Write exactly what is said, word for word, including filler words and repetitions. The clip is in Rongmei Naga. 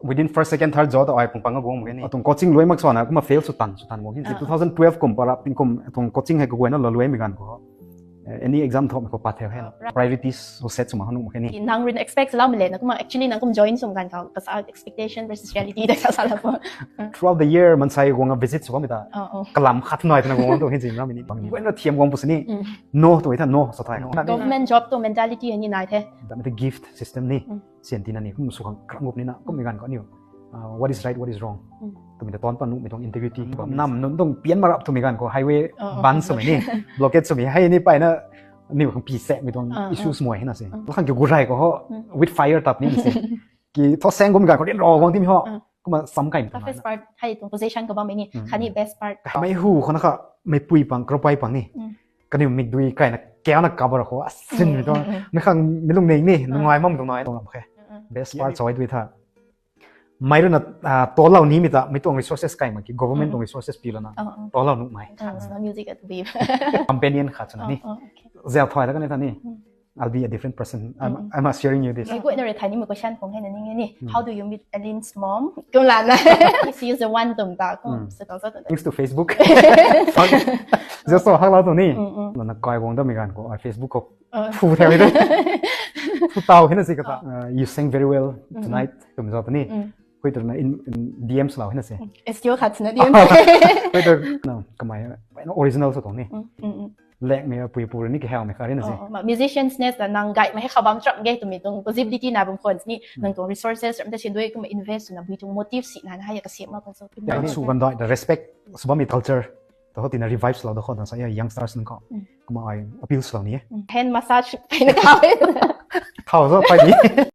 Within first, second, third zo ta ai pung pang guang mak khe ni. Atuang coaching luai mak swana kumna fail sw tan sw tan guang khe ni. Ah. Two thousand twelve kum para tingkum atuang coaching hei kaguayna lou luai mi ganv khou, eh, any exam thok mi khou pat theu hei na. Oh, right. Priorities ho set sw mak hanu mak khe ni. Nang rui expect sw lou mi le na kumna actually nang kum join sw ganv khou kasa expectation versus reality ta kasa la po. Throughout the year mansei guang visit sw mi ta. Oh, oh. Kalam khat nai ta na guang tu hin zing ra mi ni. Guayna thiam guang pu sini. Mm. No tu tha no sa thai. Government job tu mentality ni nai the. That the gift system ni. Mm. Sian tina ni kum sw khang khrang gup ni na kum mi ganv khou aniu, ah, what is right, what is wrong. Mm. Twmei ta ton pan nuh mi tuang integrity. Mm. Nam nunc tuang pian marap twmei ganv khou highway, oh, oh, ban swmei ni, blockade swmei hei ni pai na aniu khang pi sek mi tuang, ah, ah, issues mei hei na se. Mm. Khang kiu gurai khou ho, mm, with fire tap ni se. Ki tho seng kum ganv khou din ro guang tim ho. Mm. Kumna sam kai mi tuang. Toughest part hei tuang position khou bammei ni, mm, khatni best part. Mei hu khou na kha, mei pui pang, kro pai pang ni. Mm. Kaniw mikdui kaina kau na cover khou asin mi tuang. Mm, mm, mm. Mi khang mi lung ning ni, mm, nungai mam tuang nai tuang lam khe. Mm, mm. Best part soi dui tha. Mei rui na, ah, tolou ni mi ta, mi tuang resources kai mak ki, government, mm, tuang resources pi lana. Oh, oh. Tolou nuh mei. Mm, so music at the wave. Companion khat swna ni. Oh, oh, okay. Zau thoi ta kani tha ni. Mm. I'll be a different person. I'm, mm, I'm assuring you this. Mei guayna rui thai ni mei question pung hei na ning ni. Mm. How do you meet Alin's mom? Kum lana. She is the one tum ta. Kum, mm, sa tau sa tu. Thanks to Facebook. Just so hak lau tu ni. Mm, mm. Lana kai guang da mi ganv khou, ah, Facebook khou. Uh. Fu thau ni. Fu tau hei na si kata. Uh, you sang very well, mm, mm, tonight. Tum zau tu ni. Mm. Hui tu na in, in D Ms lau hei na se. Mm. S T O khat swna D M. Hui tu na kamei, original sw tuang ni. Mm, mm, mm. Lek mei pui pu rui ni kahau mei kha ri na se. Oh, oh, ma musicians ness ta nang gay mei hei kha bam cham ge twmei tuang possibility na bam khwan ni, mm, nang tuang resources ram ta si dui kumna invest na bui tuang motive si na na hei ka siam ma kan so. Ya, ni sw kan dai, the respect, sw bammei culture. Ta ho tina revive sw lou da khou dan sa ya youngsters nunc khou. Mm. Kumna ai appeal sw lou ni e. Mm. Hand massage pai na kau. Thau zo pai ni.